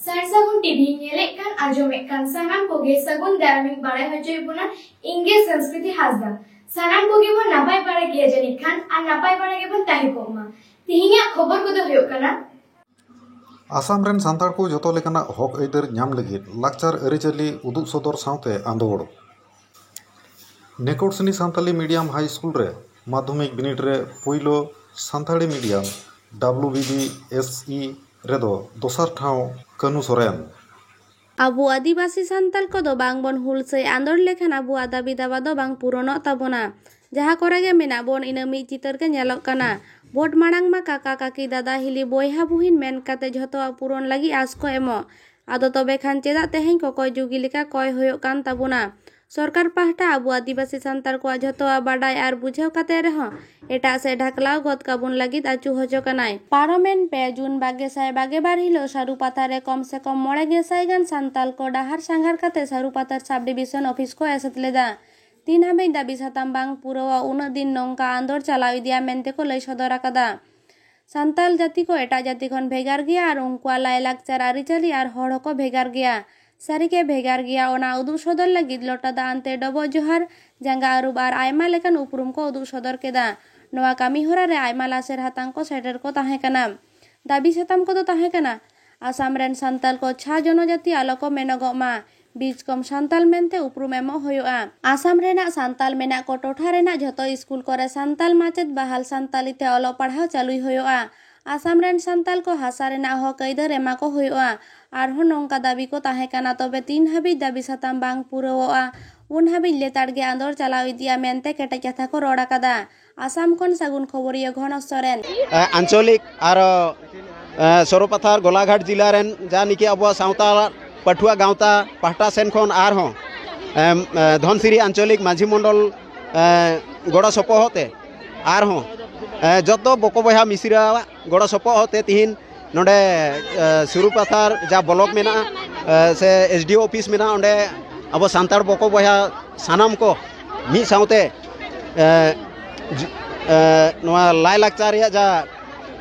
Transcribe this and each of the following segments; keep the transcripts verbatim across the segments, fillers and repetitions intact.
ᱥᱟᱨᱥᱟᱹᱜᱩᱱ TV ᱧᱮᱞᱮᱫ ᱠᱟᱱ ᱟᱸᱡᱚᱢᱮᱫ ᱠᱟᱱ ᱥᱟᱱᱟᱢ ᱠᱚᱜᱮ ᱥᱟᱹᱜᱩᱱ ᱫᱟᱨᱟᱢᱤᱧ ᱵᱟᱲᱟᱭ ᱦᱚᱪᱚᱭᱮᱫ ᱵᱚᱱᱟ᱾ ᱤᱧ ᱜᱮ ᱥᱚᱝᱥᱠᱨᱤᱛᱤ ᱦᱟᱸᱥᱫᱟ᱾ ᱥᱟᱱᱟᱢ ᱠᱚᱜᱮ ᱵᱚᱱ ᱱᱟᱯᱟᱭ ᱵᱟᱲᱟ ᱜᱮᱭᱟ ᱡᱟᱹᱱᱤᱡ ᱠᱷᱟᱱ, ᱟᱨ ᱱᱟᱯᱟᱭ ᱵᱟᱲᱟ ᱜᱮᱵᱚᱱ ᱛᱟᱦᱮᱸ ᱠᱚᱜ ᱢᱟ᱾ ᱛᱮᱦᱮᱧᱟᱜ ᱠᱷᱚᱵᱚᱨ ᱠᱚᱫᱚ ᱦᱩᱭᱩᱜ ᱠᱟᱱᱟ, ᱟᱥᱟᱢ ᱨᱮᱱ ᱥᱟᱱᱛᱟᱲ ᱠᱚ ᱡᱚᱛᱚ ᱞᱮᱠᱟᱱᱟᱜ ᱦᱚᱠ ᱟᱹᱭᱫᱟᱹᱨ ᱧᱟᱢ ᱞᱟᱹᱜᱤᱫ ᱞᱟᱠᱪᱟᱨ ᱟᱹᱨᱤᱪᱟᱹᱞᱤ ᱩᱫᱩᱜ ᱥᱚᱫᱚᱨ ᱥᱟᱶᱛᱮ ᱟᱸᱫᱳᱲ᱾ ᱱᱮᱠᱚᱴᱥᱱᱤ ᱥᱟᱱᱛᱟᱞᱤ ᱢᱤᱰᱤᱭᱟᱢ ᱦᱟᱭ ᱥᱠᱩᱞ ᱨᱮ ᱢᱟᱫᱽᱫᱷᱚᱢᱤᱠ ᱵᱤᱱᱤᱰ ᱨᱮ ᱯᱳᱭᱞᱳ Santali medium, W B B S E ᱨᱮᱫᱚ ᱫᱚᱥᱟᱨ ᱴᱷᱟᱶ ᱠᱟᱹᱱᱩ ᱥᱚᱨᱮᱱ᱾ ᱟᱵᱚ ᱟᱹᱫᱤᱵᱟᱹᱥᱤ ᱥᱟᱱᱛᱟᱞ ᱠᱚᱫᱚ ᱵᱟᱝ ᱵᱚᱱ ᱦᱩᱞᱥᱟᱹᱭ ᱟᱸᱫᱳᱲ ᱞᱮᱠᱷᱟᱱ ᱟᱵᱚᱣᱟᱜ ᱫᱟᱹᱵᱤ ᱫᱟᱣᱟ ᱫᱚ ᱵᱟᱝ ᱯᱩᱨᱚᱱᱚᱜ ᱛᱟᱵᱚᱱᱟ᱾ ᱡᱟᱦᱟᱸ ᱠᱚᱨᱮ ᱜᱮ ᱢᱮᱱᱟᱜ ᱵᱚᱱ, ᱤᱱᱟᱹ ᱢᱤᱫ ᱪᱤᱛᱟᱹᱨ ᱜᱮ ᱧᱮᱞᱚᱜ ᱠᱟᱱᱟ᱾ ᱵᱷᱳᱴ ᱢᱟᱲᱟᱝ ᱢᱟ ᱠᱟᱠᱟ ᱠᱟᱠᱤ ᱫᱟᱫᱟ ᱦᱤᱞᱤ ᱵᱚᱭᱦᱟ ᱵᱩᱦᱤᱱ ᱢᱮᱱ ᱠᱟᱛᱮ ᱡᱷᱚᱛᱚᱣᱟᱜ ᱯᱩᱨᱚᱱ ᱞᱟᱹᱜᱤᱫ ᱟᱸᱥ ᱠᱚ ᱮᱢᱚᱜ᱾ ᱟᱫᱚ ᱛᱚᱵᱮ ᱠᱷᱟᱱ ᱪᱮᱫᱟᱜ ᱛᱮᱦᱮᱧ ᱠᱚᱠᱚᱭ ᱡᱩᱜᱤ ᱞᱮᱠᱟ ᱠᱚᱭ ᱦᱩᱭᱩᱜ ᱠᱟᱱ ᱛᱟᱵᱚᱱᱟ? ᱥᱚᱨᱠᱟᱨ ᱯᱟᱦᱴᱟ ᱟᱵᱚ ᱟᱹᱫᱤᱵᱟᱹᱥᱤ ᱥᱟᱱᱛᱟᱲ ᱠᱚᱣᱟᱜ ᱡᱷᱚᱛᱚᱣᱟᱜ ᱵᱟᱰᱟᱭ ᱟᱨ ᱵᱩᱡᱷᱟᱹᱣ ᱠᱟᱛᱮ ᱨᱮᱦᱚᱸ ᱮᱴᱟᱜ ᱥᱮᱫ ᱰᱷᱟᱠᱞᱟᱣ ᱜᱚᱫ ᱠᱟᱵᱚᱱ ᱞᱟᱹᱜᱤᱫ ᱟᱹᱪᱩ ᱦᱚᱪᱚ ᱠᱟᱱᱟᱭ᱾ ᱯᱟᱨᱚᱢᱮᱱ ᱯᱮ ᱡᱩᱱ ᱵᱟᱜᱮ ᱥᱟᱭ ᱵᱟᱜᱮ ᱵᱟᱨ ᱦᱤᱞᱳᱜ ᱥᱟᱹᱨᱩ ᱯᱟᱛᱟ ᱨᱮ ᱠᱚᱢ ᱥᱮ ᱠᱚᱢ ᱢᱚᱬᱮ ᱜᱮᱥᱟᱭ ᱜᱟᱱ ᱥᱟᱱᱛᱟᱞ ᱠᱚ ᱰᱟᱦᱟᱨ ᱥᱟᱸᱜᱷᱟᱨ ᱠᱟᱛᱮ ᱥᱟᱹᱨᱩ ᱯᱟᱛᱟ ᱥᱟᱵ ᱰᱤᱵᱤᱥᱚᱱ ᱚᱯᱷᱤᱥ ᱠᱚ ᱮᱥᱮᱫ ᱞᱮᱫᱟ᱾ ᱛᱤᱱ ᱦᱟᱹᱵᱤᱡ ᱫᱟᱹᱵᱤ ᱥᱟᱛᱟᱢ ᱵᱟᱝ ᱯᱩᱨᱟᱹᱣᱟ, ᱩᱱᱟᱹᱜ ᱫᱤᱱ ᱱᱚᱝᱠᱟ ᱟᱸᱫᱳᱲ ᱪᱟᱞᱟᱣ ᱤᱫᱤᱭᱟ ᱢᱮᱱᱛᱮ ᱠᱚ ᱞᱟᱹᱭ ᱥᱚᱫᱚᱨ ᱟᱠᱟᱫᱟ᱾ ᱥᱟᱱᱛᱟᱞ ᱡᱟᱹᱛᱤ ᱠᱚ ᱮᱴᱟᱜ ᱡᱟᱹᱛᱤ ᱠᱷᱚᱱ ᱵᱷᱮᱜᱟᱨ ᱜᱮᱭᱟ ᱟᱨ ᱩᱱᱠᱩᱣᱟᱜ ᱞᱟᱭᱼᱞᱟᱠᱪᱟᱨ, ᱟᱹᱨᱤᱪᱟᱹᱞᱤ ᱟᱨ ᱦᱚᱲ ᱦᱚᱸᱠᱚ ᱵᱷᱮᱜᱟᱨ ᱜᱮᱭᱟ᱾ ᱥᱟᱹᱨᱤᱜᱮ ᱵᱷᱮᱜᱟᱨ ᱜᱮᱭᱟ᱾ ᱚᱱᱟ ᱩᱫᱩᱜ ᱥᱚᱫᱚᱨ ᱞᱟᱹᱜᱤᱫ ᱞᱚᱴᱟ ᱫᱟᱜ ᱟᱱᱛᱮ ᱰᱚᱵᱚᱜ ᱡᱚᱦᱟᱨ, ᱡᱟᱸᱜᱟ ᱟᱹᱨᱩᱵ ᱟᱨ ᱟᱭᱢᱟ ᱞᱮᱠᱟᱱ ᱩᱯᱨᱩᱢ ᱠᱚ ᱩᱫᱩᱜ ᱥᱚᱫᱚᱨ ᱠᱮᱫᱟ᱾ ᱱᱚᱣᱟ ᱠᱟᱹᱢᱤ ᱦᱚᱨᱟ ᱨᱮ ᱟᱭᱢᱟ ᱞᱟᱥᱮᱨ ᱦᱟᱛᱟᱝ ᱠᱚ ᱥᱮᱴᱮᱨ ᱠᱚ ᱛᱟᱦᱮᱸ ᱠᱟᱱᱟ᱾ ᱫᱟᱹᱵᱤ ᱥᱟᱛᱟᱢ ᱠᱚᱫᱚ ᱛᱟᱦᱮᱸ ᱠᱟᱱᱟ, ᱟᱥᱟᱢ ᱨᱮᱱ ᱥᱟᱱᱛᱟᱞ ᱠᱚ ᱪᱷᱟ ᱡᱚᱱᱚᱡᱟᱹᱛᱤ ᱟᱞᱚ ᱠᱚ ᱢᱮᱱᱚᱜᱚᱜ ᱢᱟ, ᱵᱤᱡᱽᱠᱚᱢ ᱥᱟᱱᱛᱟᱞ ᱢᱮᱱᱛᱮ ᱩᱯᱨᱩᱢ ᱮᱢᱚᱜ ᱦᱩᱭᱩᱜᱼᱟ᱾ ᱟᱥᱟᱢ ᱨᱮᱱᱟᱜ ᱥᱟᱱᱛᱟᱞ ᱢᱮᱱᱟᱜ ᱠᱚ ᱴᱚᱴᱷᱟ ᱨᱮᱱᱟᱜ ᱡᱷᱚᱛᱚ ᱥᱠᱩᱞ ᱠᱚᱨᱮ ᱥᱟᱱᱛᱟᱞ ᱢᱟᱪᱮᱫ ᱵᱟᱦᱟᱞ ᱥᱟᱱᱛᱟᱞᱤ ᱛᱮ ᱚᱞᱚᱜ ᱯᱟᱲᱦᱟᱣ ᱪᱟᱹᱞᱩᱭ ᱦᱩᱭᱩᱜᱼᱟ᱾ ᱟᱥᱟᱢ ᱨᱮᱱ ᱥᱟᱱᱛᱟᱞ ᱠᱚ ᱦᱟᱥᱟ ᱨᱮᱱᱟᱜ ᱦᱚᱠ ᱟᱹᱭᱫᱟᱹᱨ ᱮᱢᱟ ᱠᱚ ᱦᱩᱭᱩᱜᱼᱟ᱾ ᱟᱨᱦᱚᱸ ᱱᱚᱝᱠᱟ ᱫᱟᱹᱵᱤ ᱠᱚ ᱛᱟᱦᱮᱸ ᱠᱟᱱᱟ, ᱛᱚᱵᱮ ᱛᱤᱱ ᱦᱟᱹᱵᱤᱡ ᱫᱟᱹᱵᱤ ᱥᱟᱛᱟᱢ ᱵᱟᱝ ᱯᱩᱨᱟᱹᱣᱚᱜᱼᱟ, ᱩᱱ ᱦᱟᱹᱵᱤᱡ ᱞᱮᱛᱟᱲ ᱜᱮ ᱟᱸᱫᱳᱲ ᱪᱟᱞᱟᱣ ᱤᱫᱤᱜᱼᱟ ᱢᱮᱱᱛᱮ ᱠᱮᱴᱮᱡ ᱠᱟᱛᱷᱟ ᱠᱚ ᱨᱚᱲ ᱟᱠᱟᱫᱟ᱾ ᱟᱥᱟᱢ ᱠᱷᱚᱱ ᱥᱟᱹᱜᱩᱱ ᱠᱷᱚᱵᱚᱨᱤᱭᱟᱹ ᱜᱷᱚᱱᱚᱥ ᱥᱚᱨᱮᱱ᱾ ᱮ, ᱟᱧᱪᱚᱞᱤᱠ ᱟᱨ, ᱮ, ᱥᱚᱨᱚᱯᱟᱛᱷᱟᱨ ᱜᱳᱞᱟᱜᱷᱟᱴ ᱡᱤᱞᱟ ᱨᱮᱱ ᱡᱟ ᱱᱤᱠᱤ ᱟᱵᱚᱣᱟᱜ ᱥᱟᱶᱛᱟ ᱯᱟᱹᱴᱷᱩᱣᱟᱹ ᱜᱟᱶᱛᱟ ᱯᱟᱦᱴᱟ ᱥᱮᱱ ᱠᱷᱚᱱ ᱟᱨᱦᱚᱸ, ᱮᱢ, ᱮ, ᱫᱷᱚᱱᱥᱤᱨᱤ ᱟᱧᱪᱚᱞᱤᱠ ᱢᱟᱹᱡᱷᱤ ᱢᱚᱱᱰᱚᱞ, ᱮ, ᱜᱚᱲᱚ ᱥᱚᱯᱚᱦᱚᱫ ᱛᱮ ᱟᱨᱦᱚᱸ, ᱮ, ᱡᱚᱛᱚ ᱵᱚᱠᱚ ᱵᱚᱭᱦᱟ ᱢᱤᱥᱤᱨᱟᱣᱟᱜ ᱜᱚᱲᱚ ᱥᱚᱯᱚᱦᱚᱫ ᱛᱮ ᱛᱤᱦᱤᱧ ᱱᱚᱰᱮ, ᱮ, ᱥᱩᱨᱩᱯᱟᱛᱷᱟᱨ ᱡᱟ ᱵᱞᱚᱠ ᱢᱮᱱᱟᱜᱼᱟ, ᱮ, ᱥᱮ ᱮᱥ ᱰᱤ ᱳ ᱚᱯᱷᱤᱥ ᱢᱮᱱᱟᱜᱼᱟ, ᱚᱸᱰᱮ ᱟᱵᱚ ᱥᱟᱱᱛᱟᱲ ᱵᱚᱠᱚ ᱵᱚᱭᱦᱟ ᱥᱟᱱᱟᱢ ᱠᱚ ᱢᱤᱫ ᱥᱟᱶᱛᱮ, ᱮ, ᱡᱩ-, ᱮ, ᱱᱚᱣᱟ ᱞᱟᱭᱼᱞᱟᱠᱪᱟᱨ ᱨᱮᱭᱟᱜ ᱡᱟ,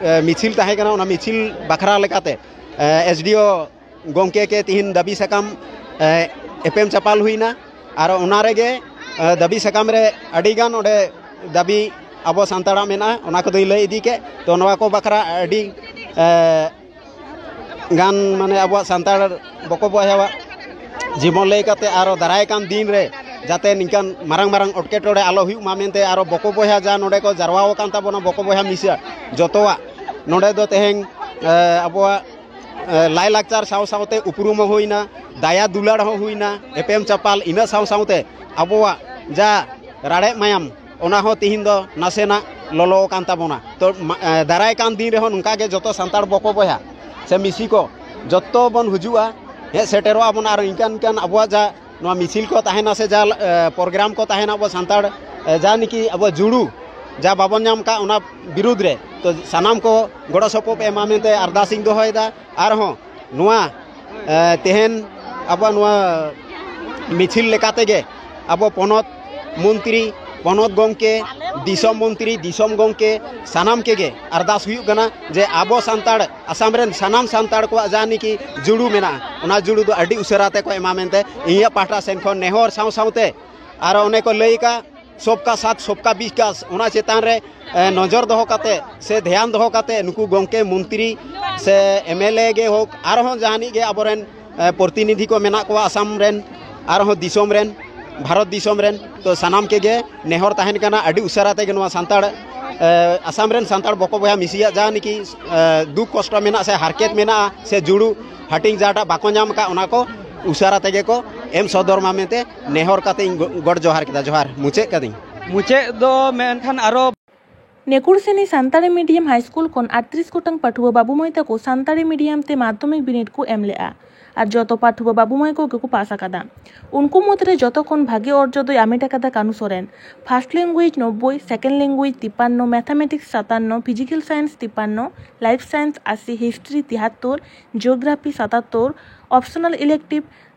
ᱮ, ᱢᱤᱪᱷᱤᱞ ᱛᱟᱦᱮᱸ ᱠᱟᱱᱟ, ᱚᱱᱟ ᱢᱤᱪᱷᱤᱞ ᱵᱟᱠᱷᱨᱟ ᱞᱮᱠᱟᱛᱮ, ᱮ, ᱮᱥ ᱰᱤ ᱳ ᱜᱚᱢᱠᱮ ᱠᱮ ᱛᱤᱦᱤᱧ ᱫᱟᱹᱵᱤ ᱥᱟᱠᱟᱢ ᱮ, ᱮᱯᱮᱢ ᱪᱟᱯᱟᱞ ᱦᱩᱭᱱᱟ᱾ ᱟᱨ ᱚᱱᱟ ᱨᱮᱜᱮ ᱮ, ᱫᱟᱹᱵᱤ ᱥᱟᱠᱟᱢ ᱨᱮ ᱟᱹᱰᱤᱜᱟᱱ ᱚᱸᱰᱮ ᱫᱟᱹᱵᱤ ᱟᱵᱚ ᱥᱟᱱᱛᱟᱲᱟᱜ ᱢᱮᱱᱟᱜᱼᱟ, ᱚᱱᱟ ᱠᱚᱫᱚᱧ ᱞᱟᱹᱭ ᱤᱫᱤ ᱠᱮᱫ᱾ ᱛᱚ ᱱᱚᱣᱟ ᱠᱚ ᱵᱟᱠᱷᱨᱟ ᱟᱹᱰᱤ ᱮ, ᱜᱟᱱ ᱢᱟᱱᱮ ᱟᱵᱚᱣᱟᱜ ᱥᱟᱱᱛᱟᱲ ᱵᱚᱠᱚ ᱵᱚᱭᱦᱟᱣᱟᱜ ᱡᱤᱵᱚᱱ ᱞᱟᱹᱭ ᱠᱟᱛᱮ ᱟᱨᱚ ᱫᱟᱨᱟᱭ ᱠᱟᱱ ᱫᱤᱱ ᱨᱮ ᱡᱟᱛᱮ ᱱᱤᱝᱠᱟᱱ ᱢᱟᱨᱟᱝ ᱢᱟᱨᱟᱝ ᱮᱴᱠᱮᱴᱚᱬᱮ ᱟᱞᱚ ᱦᱩᱭᱩᱜ ᱢᱟ ᱢᱮᱱᱛᱮ ᱟᱨᱚ ᱵᱚᱠᱚ ᱵᱚᱭᱦᱟ ᱡᱟ ᱱᱚᱰᱮ ᱠᱚ ᱡᱟᱨᱣᱟ ᱟᱠᱟᱱ ᱛᱟᱵᱚᱱᱟ, ᱵᱚᱠᱚ ᱵᱚᱭᱦᱟ ᱢᱤᱥᱟ ᱡᱚᱛᱚᱣᱟᱜ ᱱᱚᱰᱮ ᱫᱚ ᱛᱮᱦᱮᱧ ᱮ, ᱟᱵᱚᱣᱟᱜ ᱮ, ᱞᱟᱭᱼᱞᱟᱠᱪᱟᱨ ᱥᱟᱶ ᱥᱟᱶᱛᱮ ᱩᱯᱨᱩᱢ ᱦᱚᱸ ᱦᱩᱭᱱᱟ, ᱫᱟᱭᱟ ᱫᱩᱞᱟᱹᱲ ᱦᱚᱸ ᱦᱩᱭᱱᱟ, ᱮᱯᱮᱢ ᱪᱟᱯᱟᱞ, ᱤᱱᱟᱹ ᱥᱟᱶ ᱥᱟᱶᱛᱮ ᱟᱵᱚᱣᱟᱜ ᱡᱟ ᱨᱟᱲᱮᱡ ᱢᱟᱭᱟᱢ, ᱚᱱᱟ ᱦᱚᱸ ᱛᱤᱦᱤᱧ ᱫᱚ ᱱᱟᱥᱮᱱᱟᱜ ᱞᱚᱞᱚ ᱟᱠᱟᱱ ᱛᱟᱵᱚᱱᱟ᱾ ᱛᱚ ᱢᱟ-, ᱮ, ᱫᱟᱨᱟᱭ ᱠᱟᱱ ᱫᱤᱱ ᱨᱮᱦᱚᱸ ᱱᱚᱝᱠᱟ ᱜᱮ ᱡᱚᱛᱚ ᱥᱟᱱᱛᱟᱲ ᱵᱚᱠᱚ ᱵᱚᱭᱦᱟ ᱥᱮ ᱢᱤᱥᱤ ᱠᱚ ᱡᱚᱛᱚ ᱵᱚᱱ ᱦᱤᱡᱩᱜᱼᱟ, ᱦᱮᱡ ᱥᱮᱴᱮᱨᱚᱜᱼᱟ ᱵᱚᱱ ᱟᱨ ᱤᱱᱠᱟᱱ ᱤᱱᱠᱟᱱ ᱟᱵᱚᱣᱟᱜ ᱡᱟ ᱱᱚᱣᱟ ᱢᱤᱪᱷᱤᱞ ᱠᱚ ᱛᱟᱦᱮᱱᱟ ᱥᱮ ᱡᱟ ᱮ, ᱯᱨᱳᱜᱨᱟᱢ ᱠᱚ ᱛᱟᱦᱮᱱᱟ ᱟᱵᱚ ᱥᱟᱱᱛᱟᱲ ᱮ, ᱡᱟ ᱱᱤᱠᱤ ᱟᱵᱚ ᱡᱩᱲᱩ ᱡᱟ ᱵᱟᱵᱚᱱ ᱧᱟᱢ ᱠᱟᱜ ᱚᱱᱟ ᱵᱤᱨᱩᱫᱽ ᱨᱮ, ᱛᱚ ᱥᱟᱱᱟᱢ ᱠᱚ ᱜᱚᱲᱚ ᱥᱚᱯᱚᱦᱚᱫ ᱮᱢᱟ ᱢᱮᱱᱛᱮ ᱟᱨᱫᱟᱥ ᱤᱧ ᱫᱚᱦᱚᱭᱮᱫᱟ᱾ ᱟᱨᱦᱚᱸ ᱱᱚᱣᱟ ᱮ, ᱛᱮᱦᱮᱧ ᱟᱵᱚᱣᱟᱜ ᱱᱚᱣᱟ ᱢᱤᱪᱷᱤᱞ ᱞᱮᱠᱟ ᱛᱮᱜᱮ ᱟᱵᱚ ᱯᱚᱱᱚᱛ ᱢᱚᱱᱛᱨᱤ, ᱯᱚᱱᱚᱛ ᱜᱚᱢᱠᱮ, ᱫᱤᱥᱚᱢ ᱢᱚᱱᱛᱨᱤ, ᱫᱤᱥᱚᱢ ᱜᱚᱢᱠᱮ ᱥᱟᱱᱟᱢ ᱠᱮᱜᱮ ᱟᱨᱫᱟᱥ ᱦᱩᱭᱩᱜ ᱠᱟᱱᱟ ᱡᱮ ᱟᱵᱚ ᱥᱟᱱᱛᱟᱲ, ᱟᱥᱟᱢ ᱨᱮᱱ ᱥᱟᱱᱟᱢ ᱥᱟᱱᱛᱟᱲ ᱠᱚᱣᱟᱜ ᱡᱟᱦᱟᱸ ᱱᱤᱠᱤ ᱡᱩᱲᱩ ᱢᱮᱱᱟᱜᱼᱟ, ᱚᱱᱟ ᱡᱩᱲᱩ ᱫᱚ ᱟᱹᱰᱤ ᱩᱥᱟᱹᱨᱟ ᱛᱮᱠᱚ ᱮᱢᱟ ᱢᱮᱱᱛᱮ ᱤᱧᱟᱹᱜ ᱯᱟᱦᱴᱟ ᱥᱮᱱ ᱠᱷᱚᱱ ᱱᱮᱦᱚᱨ ᱥᱟᱶ ᱥᱟᱶᱛᱮ ᱟᱨ ᱚᱱᱮ ᱠᱚ ᱞᱟᱹᱭ ᱟᱠᱟᱫ ᱥᱚᱵᱠᱟ ᱥᱟᱛᱷ ᱥᱚᱵᱠᱟ ᱵᱤᱠᱟᱥ, ᱚᱱᱟ ᱪᱮᱛᱟᱱ ᱨᱮ ᱮ, ᱱᱚᱡᱚᱨ ᱫᱚᱦᱚ ᱠᱟᱛᱮ ᱥᱮ ᱫᱷᱮᱭᱟᱱ ᱫᱚᱦᱚ ᱠᱟᱛᱮ ᱱᱩᱠᱩ ᱜᱚᱢᱠᱮ ᱢᱚᱱᱛᱨᱤ ᱥᱮ ᱮᱢ ᱮᱞ ᱮ ᱜᱮ ᱦᱳᱠ, ᱟᱨᱦᱚᱸ ᱡᱟᱦᱟᱱᱤᱡ ᱜᱮ ᱟᱵᱚᱨᱮᱱ ᱮ, ᱯᱨᱚᱛᱤᱱᱤᱫᱷᱤ ᱠᱚ ᱢᱮᱱᱟᱜ ᱠᱚᱣᱟ ᱟᱥᱟᱢ ᱨᱮᱱ, ᱟᱨᱦᱚᱸ ᱫᱤᱥᱚᱢ ᱨᱮᱱ, ᱵᱷᱟᱨᱚᱛ ᱫᱤᱥᱚᱢ ᱨᱮᱱ, ᱛᱚ ᱥᱟᱱᱟᱢ ᱠᱮᱜᱮ ᱱᱮᱦᱚᱨ ᱛᱟᱦᱮᱱ ᱠᱟᱱᱟ ᱟᱹᱰᱤ ᱩᱥᱟᱹᱨᱟ ᱛᱮᱜᱮ ᱱᱚᱣᱟ ᱥᱟᱱᱛᱟᱲ, ᱮ, ᱟᱥᱟᱢ ᱨᱮᱱ ᱥᱟᱱᱛᱟᱲ ᱵᱚᱠᱚ ᱵᱚᱭᱦᱟ ᱢᱤᱥᱤᱭᱟᱜ ᱡᱟᱦᱟᱸ ᱱᱤᱠᱤ ᱮ, ᱫᱩᱠ ᱠᱚᱥᱴᱚ ᱢᱮᱱᱟᱜᱼᱟ ᱥᱮ ᱦᱟᱨᱠᱮᱛ ᱢᱮᱱᱟᱜᱼᱟ ᱥᱮ ᱡᱩᱲᱩ ᱦᱟᱹᱴᱤᱧ ᱡᱟᱦᱟᱸᱴᱟᱜ ᱵᱟᱠᱚ ᱧᱟᱢ ᱟᱠᱟᱫ, ᱚᱱᱟ ᱠᱚ ᱩᱥᱟᱹᱨᱟ ᱛᱮᱜᱮ ᱠᱚ ᱮᱢ ᱥᱚᱫᱚᱨ ᱢᱟ ᱢᱮᱱᱛᱮ ᱱᱮᱦᱚᱨ ᱠᱟᱛᱮ ᱤᱧ ᱜᱚ-, ᱜᱚᱰ ᱡᱚᱦᱟᱨ ᱠᱮᱫᱟ᱾ ᱡᱚᱦᱟᱨ, ᱢᱩᱪᱟᱹᱫ ᱠᱟᱫᱟᱹᱧ᱾ ᱢᱩᱪᱟᱹᱫ ᱫᱚ ᱢᱮᱱᱠᱷᱟᱱ ᱟᱨᱚ ᱱᱮᱠᱩᱲᱥᱤᱱᱤ ᱥᱟᱱᱛᱟᱲᱤ ᱢᱤᱰᱤᱭᱟᱢ ᱦᱟᱭ ᱥᱠᱩᱞ ᱠᱷᱚᱱ ᱟᱴᱛᱨᱤᱥ ᱜᱚᱴᱟᱝ ᱯᱟᱹᱴᱷᱩᱣᱟᱹ ᱵᱟᱹᱵᱩ ᱢᱟᱹᱭ ᱛᱟᱠᱚ ᱥᱟᱱᱛᱟᱲᱤ ᱢᱤᱰᱤᱭᱟᱢ ᱛᱮ ᱢᱟᱫᱽᱫᱷᱚᱢᱤᱠ ᱵᱤᱱᱤᱰ ᱠᱚ ᱮᱢ ᱞᱮᱫᱼᱟ᱾ ᱟᱨ ᱡᱚᱛᱚ ᱯᱟᱹᱴᱷᱩᱣᱟᱹ ᱵᱟᱹᱵᱩ ᱢᱟᱹᱭ ᱠᱚᱜᱮ ᱠᱚ ᱯᱟᱥ ᱟᱠᱟᱫᱟ᱾ ᱩᱱᱠᱩ ᱢᱩᱫᱽᱨᱮ ᱡᱚᱛᱚ ᱠᱷᱚᱱ ᱵᱷᱟᱜᱮ ᱚᱨᱡᱚ ᱫᱚᱭ ᱟᱢᱮᱴ ᱟᱠᱟᱫᱟ ᱠᱟᱹᱱᱩ ᱥᱚᱨᱮᱱ᱾ ᱯᱷᱟᱥᱴ ᱞᱮᱝᱜᱩᱭᱮᱡᱽ ᱱᱚᱵᱵᱳᱭ, ᱥᱮᱠᱮᱱᱰ ᱞᱮᱝᱜᱩᱭᱮᱡᱽ ᱛᱤᱯᱟᱱᱱᱚ, ᱢᱮᱛᱷᱟᱢᱮᱴᱤᱠᱥ ᱥᱟᱛᱟᱱᱱᱚ, ᱯᱷᱤᱡᱤᱠᱮᱞ ᱥᱟᱭᱮᱱᱥ ᱛᱤᱯᱟᱱᱱᱚ, ᱞᱟᱭᱤᱯᱷ ᱥᱟᱭᱮᱱᱥ ᱟᱥᱤ, ᱦᱤᱥᱴᱨᱤ ᱛᱤᱦᱟᱛᱛᱳᱨ, ᱡᱤᱭᱳᱜᱨᱟᱯᱷᱤ ᱥᱟᱛᱟᱛᱛᱳᱨ, ᱚᱯᱥᱚᱱᱟᱞ ᱤᱞᱮᱠᱴᱤᱵᱷ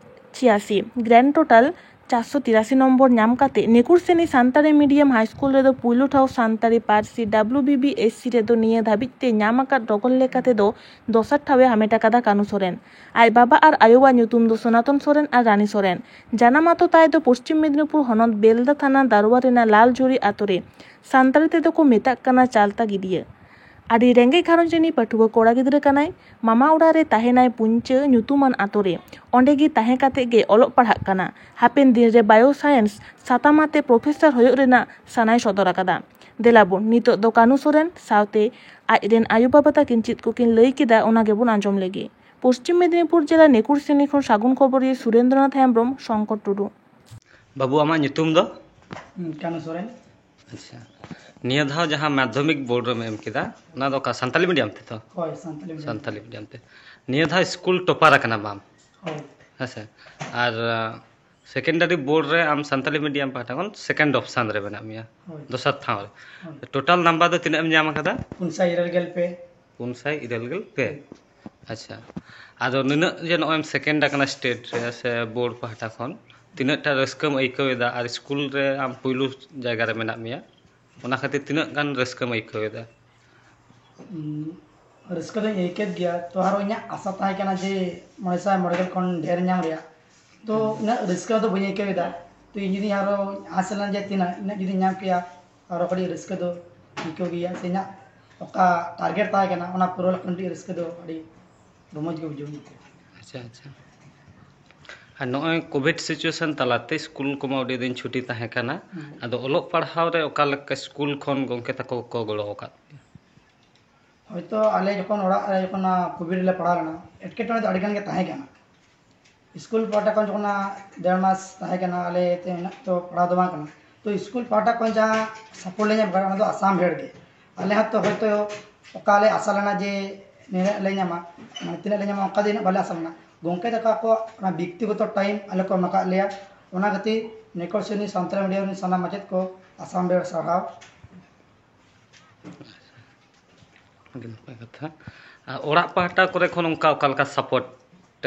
ᱪᱷᱤᱭᱟᱥᱤ, ᱜᱨᱮᱱᱰ ᱴᱳᱴᱟᱞ ᱪᱟᱨᱥᱚ ᱛᱤᱨᱟᱥᱤ ᱱᱚᱢᱵᱚᱨ ᱧᱟᱢ ᱠᱟᱛᱮ Nekursini Santali medium high school ᱨᱮᱫᱚ ᱯᱩᱭᱞᱩ ᱴᱷᱟᱶ ᱥᱟᱱᱛᱟᱲᱤ ᱯᱟᱹᱨᱥᱤ W B B S C ᱨᱮᱫᱚ ᱱᱤᱭᱟᱹ ᱫᱷᱟᱹᱵᱤᱡ ᱛᱮ ᱧᱟᱢ ᱟᱠᱟᱫ ᱨᱚᱜᱚᱞ ᱞᱮᱠᱟ ᱛᱮᱫᱚ ᱫᱚᱥᱟᱨ ᱴᱷᱟᱶ ᱮ ᱦᱟᱢᱮᱴ ᱟᱠᱟᱫᱟ ᱠᱟᱹᱱᱩ ᱥᱚᱨᱮᱱ᱾ ᱟᱡ ᱵᱟᱵᱟ ᱟᱨ ᱟᱭᱳᱣᱟᱜ ᱧᱩᱛᱩᱢ ᱫᱚ ᱥᱚᱱᱟᱛᱚᱱ ᱥᱚᱨᱮᱱ ᱟᱨ ᱨᱟᱱᱤ ᱥᱚᱨᱮᱱ᱾ ᱡᱟᱱᱟᱢ ᱟᱛᱳ ᱛᱟᱭ ᱫᱚ ᱯᱚᱥᱪᱤᱢ ᱢᱮᱫᱽᱱᱤᱯᱩᱨ ᱦᱚᱱᱚᱛ ᱵᱮᱞᱫᱟ ᱛᱷᱟᱱᱟ ᱫᱟᱨᱣᱟ ᱨᱮᱱᱟᱜ ᱞᱟᱞᱡᱩᱨᱤ ᱟᱛᱳ ᱨᱮ᱾ ᱥᱟᱱᱛᱟᱲᱤ ᱛᱮᱫᱚ ᱠᱚ ᱢᱮᱛᱟᱜ ᱠᱟᱱᱟ ᱪᱟᱞᱛᱟ ᱜᱤᱰᱭᱟᱹ᱾ ᱟᱹᱰᱤ ᱨᱮᱸᱜᱮᱡ ᱜᱷᱟᱨᱚᱸᱡᱽ ᱨᱤᱱᱤᱡ ᱯᱟᱹᱴᱷᱩᱣᱟᱹ ᱠᱚᱲᱟ ᱜᱤᱫᱽᱨᱟᱹ ᱠᱟᱱᱟᱭ᱾ ᱢᱟᱢᱟ ᱚᱲᱟᱜ ᱨᱮ ᱛᱟᱦᱮᱱᱟᱭ ᱯᱩᱧᱪᱟᱹ ᱧᱩᱛᱩᱢᱟᱱ ᱟᱛᱳ ᱨᱮ᱾ ᱚᱸᱰᱮ ᱜᱮ ᱛᱟᱦᱮᱸ ᱠᱟᱛᱮ ᱜᱮ ᱚᱞᱚᱜ ᱯᱟᱲᱦᱟᱜ ᱠᱟᱱᱟ᱾ ᱦᱟᱯᱮᱱ ᱫᱤᱱ ᱨᱮ bio science ᱥᱟᱛᱟᱢ ᱟᱛᱮ professor ᱦᱩᱭᱩᱜ ᱨᱮᱱᱟᱜ ᱥᱟᱱᱟᱭ ᱥᱚᱫᱚᱨ ᱟᱠᱟᱫᱟ᱾ ᱫᱮᱞᱟ ᱵᱚᱱ ᱱᱤᱛᱚᱜ ᱫᱚ ᱠᱟᱹᱱᱩ ᱥᱚᱨᱮᱱ ᱥᱟᱶᱛᱮ ᱟᱡ ᱨᱮᱱ ᱟᱭᱳ ᱵᱟᱵᱟ ᱛᱟᱹᱠᱤᱱ ᱪᱮᱫ ᱠᱚᱠᱤᱱ ᱞᱟᱹᱭ ᱠᱮᱫᱟ, ᱚᱱᱟ ᱜᱮᱵᱚᱱ ᱟᱸᱡᱚᱢ ᱞᱮᱜᱮ᱾ ᱯᱚᱥᱪᱤᱢ ᱢᱮᱫᱽᱱᱤᱯᱩᱨ ᱡᱮᱞᱟ ᱱᱮᱠᱩᱨᱥᱮᱱᱤ ᱠᱷᱚᱱ ᱥᱟᱹᱜᱩᱱ ᱠᱷᱚᱵᱚᱨᱤᱭᱟᱹ ᱥᱩᱨᱮᱱᱫᱨᱚᱱᱟᱛᱷ ᱦᱮᱢᱵᱨᱚᱢ, ᱥᱚᱝᱠᱚᱨ ᱴᱩᱰᱩ᱾ ᱵᱟᱹᱵᱩ, ᱟᱢᱟᱜ ᱧᱩᱛᱩᱢ ᱫᱚ? ᱦᱩᱸ, ᱠᱟᱹᱱᱩ ᱥᱚᱨᱮᱱ᱾ ᱟᱪᱪᱷᱟ, ᱱᱤᱭᱟᱹ ᱫᱷᱟᱣ ᱡᱟᱦᱟᱸ ᱢᱟᱫᱽᱫᱷᱚᱢᱤᱠ ᱵᱳᱨᱰ ᱨᱮᱢ ᱮᱢ ᱠᱮᱫᱟ, ᱚᱱᱟ ᱫᱚ ᱚᱠᱟ ᱥᱟᱱᱛᱟᱞᱤ ᱢᱤᱰᱤᱭᱟᱢ ᱛᱮ ᱛᱚ? ᱦᱳᱭ, ᱥᱟᱱᱛᱟᱞᱤ ᱢᱤᱰᱤᱭᱟᱢ᱾ ᱥᱟᱱᱛᱟᱞᱤ ᱢᱤᱰᱤᱭᱟᱢ ᱛᱮ᱾ ᱱᱤᱭᱟᱹ ᱫᱷᱟᱣ ᱥᱠᱩᱞ ᱴᱚᱯᱟᱨ ᱟᱠᱟᱱᱟ ᱵᱟᱢ? ᱦᱳᱭ᱾ ᱦᱮᱸᱥᱮ, ᱟᱨ ᱥᱮᱠᱮᱱᱰᱟᱨᱤ ᱵᱳᱨᱰ ᱨᱮ ᱟᱢ ᱥᱟᱱᱛᱟᱞᱤ ᱢᱤᱰᱤᱭᱟᱢ ᱯᱟᱦᱴᱟ ᱠᱷᱚᱱ ᱥᱮᱠᱮᱱᱰ ᱚᱯᱥᱟᱱ ᱨᱮ ᱢᱮᱱᱟᱜ ᱢᱮᱭᱟ, ᱦᱳᱭ᱾ ᱫᱚᱥᱟᱨ ᱴᱷᱟᱶ ᱨᱮ᱾ ᱦᱳᱭ᱾ ᱴᱳᱴᱟᱞ ᱱᱟᱢᱵᱟᱨ ᱫᱚ ᱛᱤᱱᱟᱹᱜ ᱮᱢ ᱧᱟᱢ ᱟᱠᱟᱫᱟ? ᱯᱩᱱ ᱥᱟᱭ ᱤᱨᱟᱹᱞ ᱜᱮᱞ ᱯᱮ᱾ ᱯᱩᱱ ᱥᱟᱭ ᱤᱨᱟᱹᱞ ᱜᱮᱞ ᱯᱮ᱾ ᱟᱪᱪᱷᱟ, ᱟᱫᱚ ᱱᱤᱱᱟᱹᱜ ᱡᱮ ᱱᱚᱜᱼᱚᱭ ᱮᱢ ᱥᱮᱠᱮᱱᱰ ᱟᱠᱟᱱᱟ ᱥᱴᱮᱴ ᱨᱮ ᱥᱮ ᱵᱳᱨᱰ ᱯᱟᱦᱴᱟ ᱠᱷᱚᱱ, ᱛᱤᱱᱟᱹᱜ ᱴᱟ ᱨᱟᱹᱥᱠᱟᱹᱢ ᱟᱹᱭᱠᱟᱹᱣ ᱮᱫᱟ? ᱟᱨ ᱥᱠᱩᱞ ᱨᱮ ᱟᱢ ᱯᱩᱭᱞᱩ ᱡᱟᱭᱜᱟ ᱨᱮ ᱢᱮᱱᱟᱜ ᱢᱮᱭᱟ, ᱚᱱᱟ ᱠᱷᱟᱹᱛᱤᱨ ᱛᱤᱱᱟᱹᱜ ᱜᱟᱱ ᱨᱟᱹᱥᱠᱟᱹᱢ ᱟᱹᱭᱠᱟᱹᱣ ᱮᱫᱟ? ᱩᱸ, ᱨᱟᱹᱥᱠᱟᱹ ᱫᱚᱧ ᱟᱹᱭᱠᱟᱹᱣ ᱜᱮᱭᱟ, ᱛᱚ ᱟᱨᱚ ᱤᱧᱟᱹᱜ ᱟᱥᱟ ᱛᱟᱦᱮᱸ ᱠᱟᱱᱟ ᱡᱮ ᱢᱚᱬᱮ ᱥᱟᱭ ᱢᱚᱬᱮ ᱜᱮᱞ ᱠᱷᱚᱱ ᱰᱷᱮᱨ ᱧᱟᱢ ᱨᱮᱭᱟᱜ, ᱛᱚ ᱩᱱᱟᱹᱜ ᱨᱟᱹᱥᱠᱟᱹ ᱫᱚ ᱵᱟᱹᱧ ᱟᱹᱭᱠᱟᱹᱣ ᱮᱫᱟ᱾ ᱛᱚ ᱤᱧ ᱡᱩᱫᱤ ᱟᱨᱚ ᱟᱥ ᱞᱮᱱᱟ ᱡᱮ ᱛᱤᱱᱟᱹᱜ, ᱤᱱᱟᱹᱜ ᱡᱩᱫᱤᱧ ᱧᱟᱢ ᱠᱮᱭᱟ, ᱟᱨᱚ ᱠᱟᱹᱴᱤᱡ ᱨᱟᱹᱥᱠᱟᱹ ᱫᱚ ᱟᱹᱭᱠᱟᱹᱣ ᱜᱮᱭᱟ, ᱥᱮ ᱤᱧᱟᱹᱜ ᱚᱠᱟ ᱴᱟᱨᱜᱮᱴ ᱛᱟᱦᱮᱸ ᱠᱟᱱᱟ, ᱚᱱᱟ ᱯᱩᱨᱟᱹᱣ ᱞᱮᱠᱷᱟᱱ ᱟᱹᱰᱤ ᱨᱟᱹᱥᱠᱟᱹ ᱫᱚ ᱟᱹᱰᱤ ᱨᱚᱢᱚᱡᱽ ᱜᱮ ᱵᱩᱡᱷᱟᱹᱣ ᱤᱧ ᱟᱹᱭᱠᱟᱹᱣ᱾ ᱟᱪᱪᱷᱟ, ᱟᱪᱪᱷᱟ᱾ ᱟᱨ ᱱᱚᱜᱼᱚᱭ ᱠᱳᱵᱷᱤᱰ ᱥᱤᱪᱩᱭᱮᱥᱚᱱ ᱛᱟᱞᱟᱛᱮ ᱥᱠᱩᱞ ᱠᱚᱢᱟ ᱟᱹᱰᱤ ᱫᱤᱱ ᱪᱷᱩᱴᱤ ᱛᱟᱦᱮᱸ ᱠᱟᱱᱟ, ᱦᱩᱸ᱾ ᱟᱫᱚ ᱚᱞᱚᱜ ᱯᱟᱲᱦᱟᱣ ᱨᱮ ᱚᱠᱟ ᱞᱮᱠᱟ ᱥᱠᱩᱞ ᱠᱷᱚᱱ ᱜᱚᱢᱠᱮ ᱛᱟᱠᱚ ᱠᱚ ᱜᱚᱲᱚ ᱟᱠᱟᱫ ᱯᱮᱭᱟ? ᱦᱳᱭᱛᱳ ᱟᱞᱮ ᱡᱚᱠᱷᱚᱱ ᱚᱲᱟᱜ ᱨᱮ ᱡᱚᱠᱷᱚᱱ ᱚᱱᱟ ᱠᱳᱵᱷᱤᱰ ᱨᱮᱞᱮ ᱯᱟᱲᱟᱣ ᱞᱮᱱᱟ, ᱮᱴᱠᱮᱴᱚᱬᱮ ᱫᱚ ᱟᱹᱰᱤ ᱜᱟᱱ ᱜᱮ ᱛᱟᱦᱮᱸ ᱠᱟᱱᱟ᱾ ᱥᱠᱩᱞ ᱯᱟᱦᱴᱟ ᱠᱷᱚᱱ ᱡᱚᱠᱷᱚᱱ ᱚᱱᱟ ᱰᱮᱲ ᱢᱟᱥ ᱛᱟᱦᱮᱸ ᱠᱟᱱᱟ, ᱟᱞᱮ ᱛᱮ ᱩᱱᱟᱹᱜ ᱛᱚ ᱯᱟᱲᱦᱟᱣ ᱫᱚ ᱵᱟᱝ ᱠᱟᱱᱟ᱾ ᱛᱚ ᱥᱠᱩᱞ ᱯᱟᱦᱴᱟ ᱠᱷᱚᱱ ᱡᱟᱦᱟᱸ ᱥᱟᱯᱳᱨᱴ ᱞᱮ ᱧᱟᱢ ᱠᱟᱫᱟ, ᱚᱱᱟ ᱫᱚ ᱟᱥᱟᱢ ᱵᱷᱮᱲ ᱜᱮ᱾ ᱟᱞᱮ ᱦᱚᱸ ᱛᱚ ᱦᱳᱭᱛᱳ ᱚᱠᱟ ᱞᱮ ᱟᱥᱟ ᱞᱮᱱᱟ ᱡᱮ ᱱᱤᱱᱟᱹᱜ ᱞᱮ ᱧᱟᱢᱟ, ᱢᱟᱱᱮ ᱛᱤᱱᱟᱹᱜ ᱞᱮ ᱧᱟᱢᱟ, ᱚᱱᱠᱟ ᱫᱚ ᱤᱱᱟᱹᱜ ᱵᱟᱞᱮ ᱟᱥᱟ ᱞᱮᱱᱟ᱾ ᱜᱚᱢᱠᱮ ᱛᱟᱠᱚ ᱟᱠᱚᱣᱟᱜ ᱚᱱᱟ ᱵᱮᱠᱛᱤᱜᱚᱛᱚ ᱴᱟᱭᱤᱢ ᱟᱞᱮ ᱠᱚ ᱮᱢ ᱟᱠᱟᱫ ᱞᱮᱭᱟ᱾ ᱚᱱᱟ ᱠᱷᱟᱹᱛᱤᱨ ᱱᱮᱠᱚᱨ ᱥᱨᱮᱱᱤ ᱥᱟᱱᱛᱟᱲᱤ ᱢᱤᱰᱤᱭᱟᱢ ᱨᱮᱱ ᱥᱟᱱᱟᱢ ᱢᱟᱪᱮᱫ ᱠᱚ ᱟᱥᱟᱢ ᱵᱷᱮᱲ ᱥᱟᱨᱦᱟᱣ᱾ ᱟᱹᱰᱤ ᱱᱟᱯᱟᱭ ᱠᱟᱛᱷᱟ᱾ ᱟᱨ ᱚᱲᱟᱜ ᱯᱟᱦᱴᱟ ᱠᱚᱨᱮ ᱠᱷᱚᱱ ᱚᱱᱠᱟ ᱚᱠᱟ ᱞᱮᱠᱟ ᱥᱟᱯᱳᱨᱴ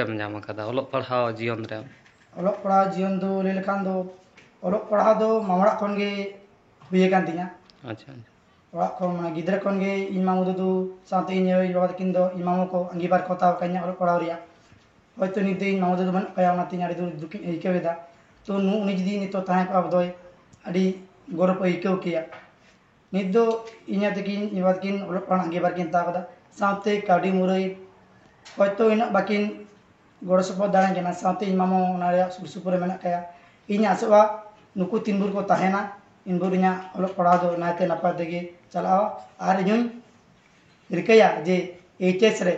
ᱮᱢ ᱧᱟᱢ ᱟᱠᱟᱫᱟ ᱚᱞᱚᱜ ᱯᱟᱲᱦᱟᱣ ᱡᱤᱭᱚᱱ ᱨᱮ? ᱚᱞᱚᱜ ᱯᱟᱲᱦᱟᱣ ᱡᱤᱭᱚᱱ ᱫᱚ ᱞᱟᱹᱭ ᱞᱮᱠᱷᱟᱱ ᱫᱚ, ᱚᱞᱚᱜ ᱯᱟᱲᱦᱟᱣ ᱫᱚ ᱢᱟᱢᱟ ᱚᱲᱟᱜ ᱠᱷᱚᱱ ᱜᱮ ᱦᱩᱭ ᱟᱠᱟᱱ ᱛᱤᱧᱟ᱾ ᱟᱪᱪᱷᱟ᱾ ᱚᱲᱟᱜ ᱠᱷᱚᱱ, ᱢᱟᱱᱮ, ᱜᱤᱫᱽᱨᱟᱹ ᱠᱷᱚᱱ ᱜᱮ ᱤᱧ ᱢᱟᱢᱩ ᱫᱟᱫᱩ ᱥᱟᱶᱛᱮ ᱤᱧ ᱟᱭᱳ, ᱤᱧ ᱵᱟᱵᱟ ᱛᱟᱹᱠᱤᱱ ᱫᱚ ᱤᱧ ᱢᱟᱢᱩ ᱠᱚ ᱟᱺᱜᱤᱵᱷᱟᱨ ᱠᱚ ᱦᱟᱛᱟᱣ ᱟᱠᱟᱫᱤᱧᱟ ᱚᱞᱚᱜ ᱯᱟᱲᱦᱟᱣ ᱨᱮᱭᱟᱜ᱾ ᱦᱚᱭᱛᱳ ᱱᱤᱛ ᱫᱚ ᱤᱧ ᱢᱟᱢᱩ ᱫᱟᱫᱩ ᱵᱟᱹᱱᱩᱜ ᱠᱟᱭᱟ, ᱚᱱᱟᱛᱮ ᱤᱧ ᱟᱹᱰᱤ ᱫᱩᱠ, ᱫᱩᱠᱤᱧ ᱟᱹᱭᱠᱟᱹᱣ ᱮᱫᱟ᱾ ᱛᱚ, ᱱᱩ-, ᱩᱱᱤ ᱡᱩᱫᱤ ᱱᱤᱛᱚᱜ ᱛᱟᱦᱮᱸ ᱠᱚᱜᱼᱟ ᱵᱚᱫᱚᱭ, ᱟᱹᱰᱤ ᱜᱚᱨᱚᱵᱽ ᱟᱹᱭᱠᱟᱹᱣ ᱠᱮᱭᱟ᱾ ᱱᱤᱛ ᱫᱚ ᱤᱧ ᱟᱭᱳ ᱛᱟᱹᱠᱤᱱ, ᱤᱧ ᱵᱟᱵᱟ ᱛᱟᱹᱠᱤᱱ ᱚᱞᱚᱜ ᱯᱟᱲᱦᱟᱜ ᱟᱺᱜᱤᱵᱷᱟᱨ ᱠᱤᱱ ᱦᱟᱛᱟᱣ ᱠᱟᱫᱟ, ᱥᱟᱶᱛᱮ ᱠᱟᱹᱣᱰᱤ ᱢᱩᱨᱟᱹᱭ ᱦᱚᱭᱛᱳ ᱤᱱᱟᱹᱜ ᱵᱟᱹᱠᱤᱱ ᱜᱚᱲᱚ ᱥᱚᱯᱚᱦᱚᱫ ᱫᱟᱲᱮᱭᱟᱹᱧ ᱠᱟᱱᱟ, ᱥᱟᱶᱛᱮ ᱤᱧ ᱢᱟᱢᱚ ᱚᱱᱟ ᱨᱮᱭᱟᱜ ᱥᱩᱨ ᱥᱩᱯᱩᱨ ᱨᱮ ᱢᱮᱱᱟᱜ ᱠᱟᱭᱟ᱾ ᱤᱧ ᱟᱥᱚᱜᱼᱟ ᱱᱩᱠᱩ ᱛᱤᱱ ᱵᱷᱳᱨ ᱠᱚ ᱛᱟᱦᱮᱱᱟ, ᱤᱱ ᱵᱷᱳᱨ ᱤᱧᱟᱹᱜ ᱚᱞᱚᱜ ᱯᱟᱲᱦᱟᱣ ᱫᱚ ᱱᱟᱭᱛᱮ ᱱᱟᱯᱟᱭ ᱛᱮᱜᱮ ᱪᱟᱞᱟᱜᱼᱟ᱾ ᱟᱨ ᱤᱧ ᱦᱚᱸᱧ ᱨᱤᱠᱟᱹᱭᱟ ᱡᱮ ᱮᱭᱤᱪ ᱮᱥ ᱨᱮ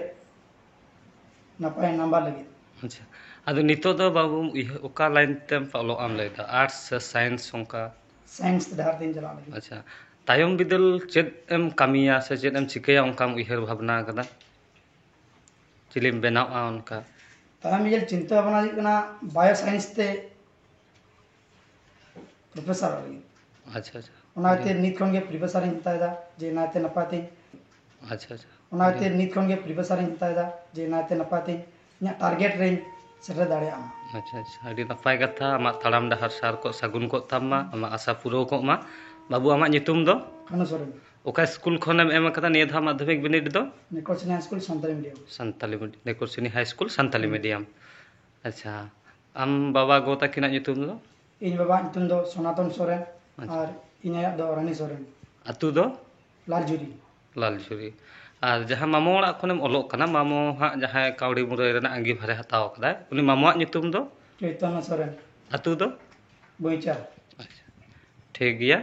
ᱱᱟᱯᱟᱭ ᱱᱟᱢᱵᱟᱨ ᱞᱟᱹᱜᱤᱫ᱾ ᱟᱪᱪᱷᱟ, ᱟᱫᱚ ᱱᱤᱛᱚᱜ ᱫᱚ ᱵᱟᱹᱵᱩ ᱩᱭᱦᱟᱹ-, ᱚᱠᱟ ᱞᱟᱭᱤᱱ ᱛᱮᱢ ᱚᱞᱚᱜ ᱟᱢ ᱞᱟᱹᱭᱫᱟ, ᱟᱨᱴᱥ ᱥᱮ ᱥᱟᱭᱮᱱᱥ ᱚᱱᱠᱟ? ᱥᱟᱭᱮᱱᱥ ᱰᱟᱦᱟᱨ ᱛᱤᱧ ᱪᱟᱞᱟᱜ ᱞᱟᱹᱜᱤᱫ᱾ ᱟᱪᱪᱷᱟ, ᱛᱟᱭᱚᱢ ᱵᱤᱫᱟᱹᱞ ᱪᱮᱫ ᱮᱢ ᱠᱟᱹᱢᱤᱭᱟ ᱥᱮ ᱪᱮᱫ ᱮᱢ ᱪᱤᱠᱟᱹᱭᱟ, ᱚᱱᱠᱟᱢ ᱩᱭᱦᱟᱹᱨ ᱵᱷᱟᱵᱽᱱᱟ ᱟᱠᱟᱫᱟ? ᱪᱤᱞᱤᱢ ᱵᱮᱱᱟᱣᱟ ᱚᱱᱠᱟ? ᱛᱟᱭᱚᱢ ᱵᱤᱫᱟᱹᱞ ᱪᱤᱱᱛᱟᱹ ᱵᱷᱟᱵᱽᱱᱟ ᱦᱩᱭᱩᱜ ᱠᱟᱱᱟ ᱵᱟᱭᱳ ᱥᱟᱭᱮᱱᱥ ᱛᱮ ᱯᱨᱚᱯᱷᱮᱥᱚᱨ ᱞᱟᱹᱜᱤᱫ᱾ ᱟᱪᱪᱷᱟ, ᱟᱪᱪᱷᱟ᱾ ᱚᱱᱟ ᱠᱷᱟᱹᱛᱤᱨ ᱱᱤᱛ ᱠᱷᱚᱱ ᱜᱮ ᱯᱨᱤᱯᱟᱨᱮᱥᱚᱱ ᱤᱧ ᱦᱟᱛᱟᱣ ᱮᱫᱟ ᱡᱮ ᱱᱟᱭᱛᱮ ᱱᱟᱯᱟᱭ ᱛᱤᱧ᱾ ᱟᱪᱪᱷᱟ, ᱟᱪᱪᱷᱟ᱾ ᱚᱱᱟ ᱠᱷᱟᱹᱛᱤᱨ ᱱᱤᱛ ᱠᱷᱚᱱ ᱜᱮ ᱯᱨᱤᱯᱟᱨᱮᱥᱚᱱ ᱤᱧ ᱦᱟᱛᱟᱣ ᱮᱫᱟ ᱡᱮ ᱱᱟᱭᱛᱮ ᱱᱟᱯᱟᱭ ᱛᱤᱧ ᱤᱧᱟᱹᱜ ᱴᱟᱨᱜᱮᱴ ᱨᱮᱧ ᱥᱮᱴᱮᱨ ᱫᱟᱲᱮᱭᱟᱜ ᱢᱟ᱾ ᱟᱪᱪᱷᱟ, ᱟᱪᱪᱷᱟ, ᱟᱹᱰᱤ ᱱᱟᱯᱟᱭ ᱠᱟᱛᱷᱟ᱾ ᱟᱢᱟᱜ ᱛᱟᱲᱟᱢ ᱰᱟᱦᱟᱨ ᱥᱟᱨ ᱠᱚᱜ ᱥᱟᱹᱜᱩᱱ ᱠᱚᱜ ᱛᱟᱢ ᱢᱟ, ᱟᱢᱟᱜ ᱟᱥᱟ ᱯᱩᱨᱟᱹᱣ ᱠᱚᱜ ᱢᱟ᱾ ᱵᱟᱹᱵᱩ, ᱟᱢᱟᱜ ᱧᱩᱛᱩᱢ ᱫᱚ? ᱠᱟᱹᱱᱩ ᱥᱚᱨᱮᱱ᱾ ᱚᱠᱟ ᱥᱠᱩᱞ ᱠᱷᱚᱱᱮᱢ ᱮᱢ ᱟᱠᱟᱫᱟ ᱱᱤᱭᱟᱹ ᱫᱷᱟᱣ ᱢᱟᱫᱽᱫᱷᱚᱢᱤᱠ ᱵᱤᱱᱤᱰ ᱫᱚ? Nekursini high school, Santali medium. Santali ᱢᱤᱰ-, ᱱᱮᱠᱚᱨᱥᱤᱱᱤ ᱦᱟᱭ ᱥᱠᱩᱞ, ᱥᱟᱱᱛᱟᱞᱤ ᱦᱩᱸ᱾ ᱢᱤᱰᱤᱭᱟᱢ᱾ ᱟᱪᱪᱷᱟ, ᱟᱢ ᱵᱟᱵᱟ ᱜᱚ ᱛᱟᱹᱠᱤᱱᱟᱜ ᱧᱩᱛᱩᱢ ᱫᱚ? ᱤᱧ ᱵᱟᱵᱟᱣᱟᱜ ᱧᱩᱛᱩᱢ ᱫᱚ ᱥᱚᱱᱟᱛᱚᱱ ᱥᱚᱨᱮᱱ᱾ ᱟᱪᱪᱷᱟ᱾ ᱟᱨ ᱤᱧ ᱟᱭᱟᱜ ᱫᱚ ᱨᱟᱱᱤ ᱥᱚᱨᱮᱱ᱾ ᱟᱹᱛᱩ ᱫᱚ? ᱞᱟᱞᱡᱩᱨᱤ᱾ ᱞᱟᱞᱡᱩᱨᱤ᱾ ᱟᱨ ᱡᱟᱦᱟᱸ ᱢᱟᱢᱚ ᱚᱲᱟᱜ ᱠᱷᱚᱱᱮᱢ ᱚᱞᱚᱜ ᱠᱟᱱᱟ, ᱢᱟᱢᱚ ᱦᱟᱸᱜ ᱡᱟᱦᱟᱸᱭ ᱠᱟᱹᱣᱰᱤ ᱢᱩᱨᱟᱹᱭ ᱨᱮᱱᱟᱜ ᱟᱸᱜᱤᱵᱷᱟᱨᱮ ᱦᱟᱛᱟᱣ ᱟᱠᱟᱫᱟᱭ, ᱩᱱᱤ ᱢᱟᱢᱚᱣᱟᱜ ᱧᱩᱛᱩᱢ ᱫᱚ? ᱪᱳᱭᱛᱚᱱᱱᱚ ᱥᱚᱨᱮᱱ᱾ ᱟᱹᱛᱩ ᱫᱚ? ᱵᱚᱭᱪᱟ᱾ ᱟᱪᱪᱷᱟ, ᱴᱷᱤᱠ ᱜᱮᱭᱟ᱾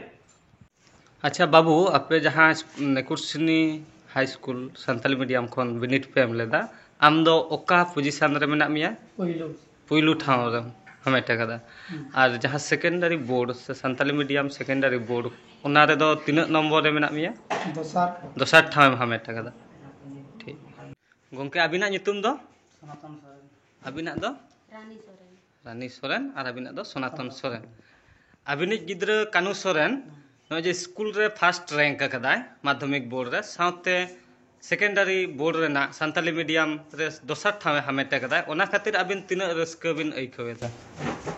ᱟᱪᱪᱷᱟ ᱵᱟᱹᱵᱩ, ᱟᱯᱮ ᱡᱟᱦᱟᱸ ᱥᱠᱩ-, ᱱᱮᱠᱩᱨᱥᱤᱱᱤ ᱦᱟᱭ ᱥᱠᱩᱞ ᱥᱟᱱᱛᱟᱞᱤ ᱢᱤᱰᱤᱭᱟᱢ ᱠᱷᱚᱱ ᱵᱤᱱᱤᱰ ᱯᱮ ᱮᱢ ᱞᱮᱫᱟ, ᱟᱢ ᱫᱚ ᱚᱠᱟ ᱯᱚᱡᱤᱥᱚᱱ ᱨᱮ ᱢᱮᱱᱟᱜ ᱢᱮᱭᱟ? ᱯᱩᱭᱞᱩ᱾ ᱯᱩᱭᱞᱩ ᱴᱷᱟᱶ ᱨᱮᱢ ᱦᱟᱢᱮᱴ ᱟᱠᱟᱫᱟ᱾ ᱦᱩᱸ᱾ ᱟᱨ ᱡᱟᱦᱟᱸ ᱥᱮᱠᱮᱱᱰᱟᱨᱤ ᱵᱳᱨᱰ ᱥᱮ ᱥᱟᱱᱛᱟᱞᱤ ᱢᱤᱰᱤᱭᱟᱢ ᱥᱮᱠᱮᱱᱰᱟᱨᱤ ᱵᱳᱨᱰ, ᱚᱱᱟ ᱨᱮᱫᱚ ᱛᱤᱱᱟᱹᱜ ᱱᱚᱢᱵᱚᱨ ᱨᱮ ᱢᱮᱱᱟᱜ ᱢᱮᱭᱟ? ᱫᱚᱥᱟᱨ᱾ ᱫᱚᱥᱟᱨ ᱴᱷᱟᱶ ᱮᱢ ᱦᱟᱢᱮᱴ ᱟᱠᱟᱫᱟ᱾ ᱴᱷᱤᱠ᱾ ᱜᱚᱢᱠᱮ, ᱟᱹᱵᱤᱱᱟᱜ ᱧᱩᱛᱩᱢ ᱫᱚ? ᱥᱚᱱᱟᱛᱚᱱ ᱥᱚᱨᱮᱱ᱾ ᱟᱹᱵᱤᱱᱟᱜ ᱫᱚ? ᱨᱟᱱᱤ ᱥᱚᱨᱮᱱ᱾ ᱨᱟᱱᱤ ᱥᱚᱨᱮᱱ, ᱟᱨ ᱟᱹᱵᱤᱱᱟᱜ ᱫᱚ ᱥᱚᱱᱟᱛᱚᱱ ᱥᱚᱨᱮᱱ᱾ ᱟᱹᱵᱤᱱᱤᱡ ᱜᱤᱫᱽᱨᱟᱹ ᱠᱟᱹᱱᱩ ᱥᱚᱨᱮᱱ ᱱᱚᱜᱼᱚᱭ ᱡᱮ ᱥᱠᱩᱞ ᱨᱮ ᱯᱷᱟᱥᱴ ᱨᱮᱝᱠ ᱟᱠᱟᱫᱟᱭ ᱢᱟᱫᱽᱫᱷᱚᱢᱤᱠ ᱵᱳᱨᱰ ᱨᱮ, ᱥᱟᱶᱛᱮ ᱥᱮᱠᱮᱱᱰᱟᱨᱤ ᱵᱳᱨᱰ ᱨᱮᱱᱟᱜ ᱥᱟᱱᱛᱟᱞᱤ ᱢᱤᱰᱤᱭᱟᱢ ᱨᱮ ᱫᱚᱥᱟᱨ ᱴᱷᱟᱶ ᱮ ᱦᱟᱢᱮᱴ ᱟᱠᱟᱫᱟ, ᱚᱱᱟ ᱠᱷᱟᱹᱛᱤᱨ ᱟᱹᱵᱤᱱ ᱛᱤᱱᱟᱹᱜ ᱨᱟᱹᱥᱠᱟᱹ ᱵᱤᱱ ᱟᱹᱭᱠᱟᱹᱣ ᱮᱫᱟ?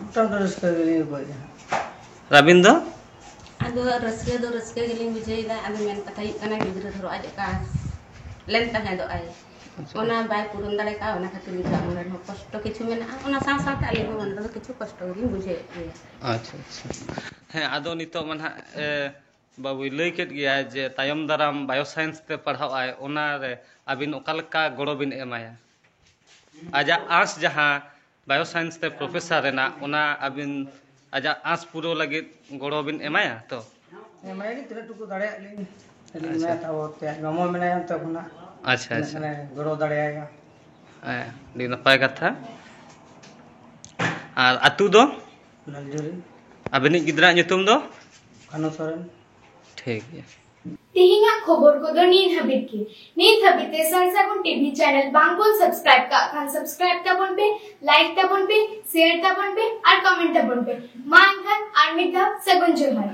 ᱢᱚᱴᱟᱢᱩᱴᱤ ᱨᱟᱹᱥᱠᱟᱹ ᱜᱮᱞᱤᱧ ᱟᱹᱭᱠᱟᱹᱣᱮᱫᱼᱟ᱾ ᱟᱹᱵᱤᱱ ᱫᱚ? ᱟᱫᱚ ᱨᱟᱹᱥᱠᱟᱹ ᱫᱚ ᱨᱟᱹᱥᱠᱟᱹ ᱜᱮᱞᱤᱧ ᱵᱩᱡᱷᱟᱹᱣᱮᱫᱟ᱾ ᱟᱫᱚ ᱢᱮᱱ ᱠᱟᱛᱷᱟ ᱦᱩᱭᱩᱜ ᱠᱟᱱᱟ, ᱜᱤᱫᱽᱨᱟᱹ ᱫᱷᱚᱨᱚ ᱟᱡ ᱚᱠᱟ ᱞᱮᱱ ᱛᱟᱦᱮᱸᱫᱚᱜ ᱟᱭ, ᱚᱱᱟ ᱵᱟᱭ ᱯᱩᱨᱚᱱ ᱫᱟᱲᱮ ᱠᱟᱜᱼᱟ᱾ ᱚᱱᱟ ᱠᱷᱟᱹᱛᱤᱨ ᱱᱤᱛᱚᱜ ᱢᱚᱱᱮ ᱨᱮᱦᱚᱸ ᱠᱚᱥᱴᱚ ᱠᱤᱪᱷᱩ ᱢᱮᱱᱟᱜᱼᱟ᱾ ᱚᱱᱟ ᱥᱟᱶ ᱥᱟᱶᱛᱮ ᱟᱹᱞᱤᱧ ᱦᱚᱸ ᱢᱚᱱᱮ ᱨᱮᱫᱚ ᱠᱤᱪᱷᱩ ᱠᱚᱥᱴᱚ ᱜᱮᱞᱤᱧ ᱵᱩᱡᱷᱟᱹᱣᱮᱫ ᱜᱮᱭᱟ᱾ ᱟᱪᱪᱷᱟ, ᱟᱪᱪᱷᱟ᱾ ᱦᱮᱸ, ᱟᱫᱚ ᱱᱤᱛᱚᱜ ᱢᱟ ᱱᱟᱦᱟᱜ ᱮ, ᱵᱟᱵᱩᱭ ᱞᱟᱹᱭ ᱠᱮᱫ ᱜᱮᱭᱟ ᱡᱮ ᱛᱟᱭᱚᱢ ᱫᱟᱨᱟᱢ ᱵᱟᱭᱳ ᱥᱟᱭᱮᱱᱥ ᱛᱮ ᱯᱟᱲᱦᱟᱣ ᱟᱭ, ᱚᱱᱟᱨᱮ ᱟᱹᱵᱤᱱ ᱚᱠᱟ ᱞᱮᱠᱟ ᱜᱚᱲᱚ ᱵᱤᱱ ᱮᱢᱟᱭᱟ? ᱟᱡᱟᱜ ᱟᱸᱥ ᱡᱟᱦᱟᱸ ᱵᱟᱭᱳ ᱥᱟᱭᱮᱱᱥ ᱛᱮ ᱯᱨᱚᱯᱷᱮᱥᱟᱨ ᱨᱮᱱᱟᱜ, ᱚᱱᱟ ᱟᱹᱵᱤᱱ ᱟᱡᱟᱜ ᱟᱸᱥ ᱯᱩᱨᱟᱹᱣ ᱞᱟᱹᱜᱤᱫ ᱜᱚᱲᱚ ᱵᱤᱱ ᱮᱢᱟᱭᱟ ᱛᱚ? ᱮᱢᱟᱭᱟᱞᱤᱧ ᱛᱤᱱᱟᱹᱜ ᱴᱩᱠᱩ ᱫᱟᱲᱮᱭᱟᱜ ᱞᱤᱧ᱾ ᱟᱹᱞᱤᱧ ᱟᱪᱪᱷᱟ᱾ ᱢᱮᱱᱟᱭ ᱛᱟᱵᱚ ᱛᱮ ᱟᱡ ᱢᱟᱢᱟ ᱢᱮᱱᱟᱭᱟ ᱚᱱᱛᱮ ᱠᱷᱚᱱᱟᱜ᱾ ᱟᱪᱪᱷᱟ, ᱛᱤᱱᱟᱹᱜ ᱟᱪᱪᱷᱟ᱾ ᱜᱟᱱᱮ ᱜᱚᱲᱚ ᱫᱟᱲᱮᱭᱟᱭᱟ᱾ ᱦᱮᱸ, ᱟᱹᱰᱤ ᱱᱟᱯᱟᱭ ᱠᱟᱛᱷᱟ᱾ ᱟᱨ ᱟᱹᱛᱩ ᱫᱚ? ᱞᱟᱞᱡᱩᱨᱤ᱾ ᱟᱵᱤᱱᱤᱡ ᱜᱤᱫᱽᱨᱟᱹᱣᱟᱜ ᱧᱩᱛᱩᱢ ᱫᱚ? ᱠᱟᱱᱩ ᱥᱚᱨᱮᱱ᱾ ᱴᱷᱤᱠ ᱜᱮᱭᱟ᱾ ᱛᱮᱦᱮᱧᱟᱜ ᱠᱷᱚᱵᱚᱨ ᱠᱚᱫᱚ ᱱᱤᱭᱟᱹ ᱦᱟᱹᱵᱤᱡ ᱜᱮ᱾ ᱱᱤᱛ ᱦᱟᱹᱵᱤᱡ ᱛᱮ ᱥᱟᱱ ᱥᱟᱹᱜᱩᱱ ᱴᱤᱵᱷᱤ ᱪᱮᱱᱮᱞ ᱵᱟᱝ ᱵᱚᱱ ᱥᱟᱵᱥᱠᱨᱟᱭᱤᱵ ᱠᱟᱜ ᱠᱷᱟᱱ ᱥᱟᱵᱥᱠᱨᱟᱭᱤᱵ ᱛᱟᱵᱚᱱ ᱯᱮ, ᱞᱟᱭᱤᱠ ᱛᱟᱵᱚᱱ ᱯᱮ, ᱥᱮᱭᱟᱨ ᱛᱟᱵᱚᱱ ᱯᱮ ᱟᱨ ᱠᱚᱢᱮᱱᱴ ᱛᱟᱵᱚᱱ ᱯᱮ᱾ ᱢᱟ ᱮᱱᱠᱷᱟᱱ ᱟᱨ ᱢᱤᱫ ᱫᱷᱟᱣ ᱥᱟᱹᱜᱩᱱ ᱡᱚᱦᱟᱨ᱾